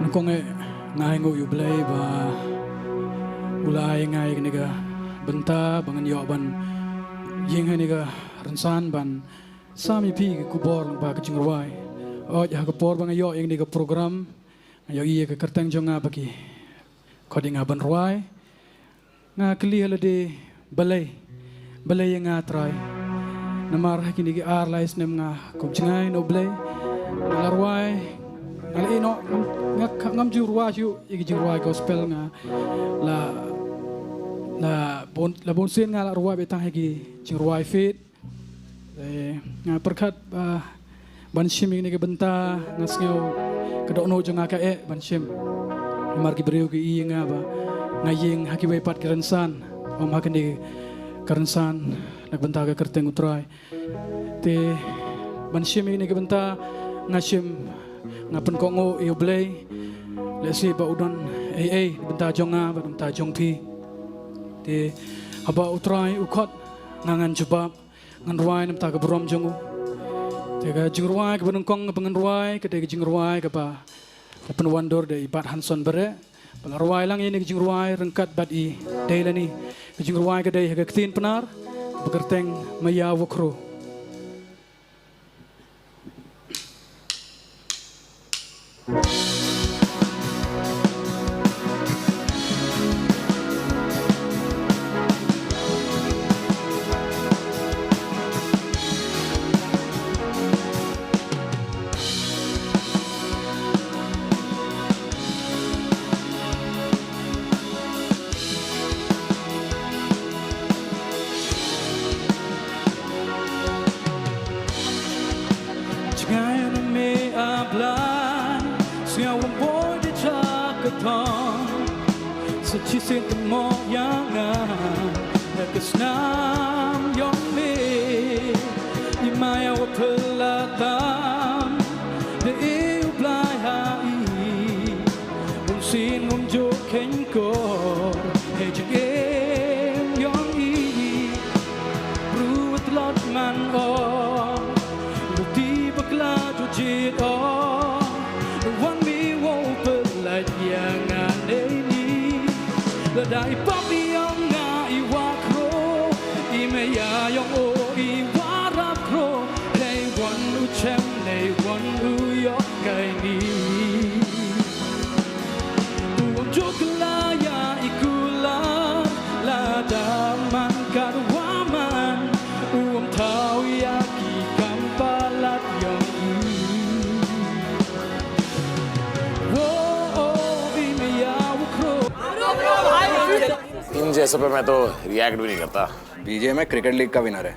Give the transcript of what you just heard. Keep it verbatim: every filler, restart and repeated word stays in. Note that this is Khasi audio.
Nyngkong eh nga ai nguh ïa U Blei ba u la ai ïa nga ïa kane ka bynta ba ngan ïoh ban ïeng ha kane ka rynsan ban sam ïa phi ka khubor lyngba ka jingrwai. Hooid, ha ka por ba nga ïoh ïa kane ka program, nga ïohi ïa ka kyrteng jong nga ba ki khot ïa nga ban rwai. Nga kylli ha lade, balei, balei ïa nga Trai? Namar ha kine ki ar lai snem nga kum jngai na U Blei. Nga la rwai, nga la ïehnoh, nga, nga, ngam ju rwai shuh ïa ki jingrwai gospel, nga la, la bun, la bun sien nga la rwai beit tang ha ki jingrwai faith. Eh, nga pyrkhat ba ban shim ïa kane ka bynta, nga sngew ka dohnud jong nga ka eh ban shim. Namar ki briew ki ïohi ïa nga ba nga ïeng ha kiwei pat ki rynsan, ym ha kane ka rynsan na ka bynta ka kyrteng U Trai. Te ban shim ïa kane ka bynta nga shim, nga pynkohnguh ïa U Blei. Lehse ba u don ei ei na ka bynta jong nga bad na ka bynta jong phi. Te haba U Trai u khot, nga ngan jubab, ngan rwai na ka bynta ka burom jong u. Te ka jingrwai kaba nyngkong kaba ngan rwai ka dei ka jingrwai kaba la pynwandur da i Bah Hanson Bareh, ba la rwai lang ïa kane ka jingrwai ryngkat bad i Deilani. Ka jingrwai ka dei ha ka ktien Pnar, kaba kyrteng Maya Wakhro. Jngai na me, A Blai, sngew ym boi da jaka thong. Sa shisien kynmaw ïa nga na ka snam jong me. I Maya wa phylla tam da i U Blai ha i. Bun sien ngam ju kheiñ kor ha i jingim jong i. Bru wa tlot man o, ruti bakla ju jied o. Wan mi wow pynlait ïa nga nei ni. Lada i pap i ong nga i Wakhro, i Maya ong o i Warap Khro. Hei wan u chem, hei wan u ïoh kai ni. U ym ju kylla ïa i kular, lada man katwa man, u ym thaw ïa ki kam palat jong i. Wo, o, i Maya Wakhro. इन जैसे पे मैं तो रिएक्ट भी नहीं करता। बीजीएमआई क्रिकेट लीग का विनर है।